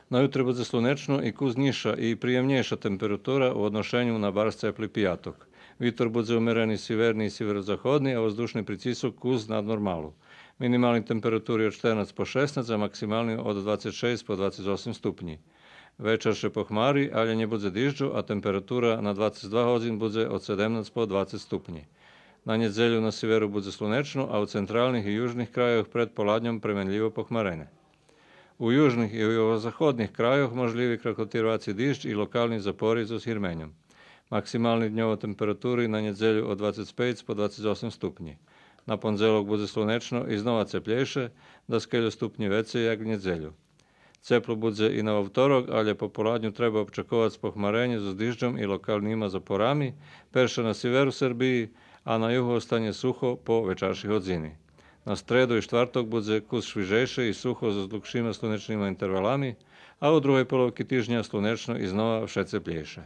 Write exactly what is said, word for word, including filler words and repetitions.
На ютре будзе слунечно и кус нїзша и приємнєйша температура у одношеню на барз цепли пияток. Витор будзе умерени сиверни и сиверозаходни, а воздушни прицисок кус над нормалу. Минимални температури од штернац по шеснац, а максимални од двацец шейсц по двацец осем ступнї. Вечар ше похмари, алє нє будзе дижджу, а температура на двацец два годзин будзе од седемнац по двацец ступнї. На нєдзелю на сиверу будзе слунечно, а у централних и южних крайох пред поладньом пременлїво похмарене. У южних и югозаходних крайох можлїви краткотирваци диждж и локални запори зоз гирменьом. Максимални дньово температури на нєдзелю од двацец пейц по двацец осем ступнї. На пондзелок будзе слунечно и знова цеплєйше, даскельо ступнї вецей як в нєдзелю. Цепло будзе и на вовторок, алє по поладню треба обчаковац похмаренє зоз дижджом и локалнима запорами, перше на сиверу Сербиї, а на югу останє сухо по вечарши годзини. На стреду и штварток будзе кус швижейше и сухо зоз длугшима слунечнима интервалами, а у другей половки тижня слунечно и знова вше цеплєйше.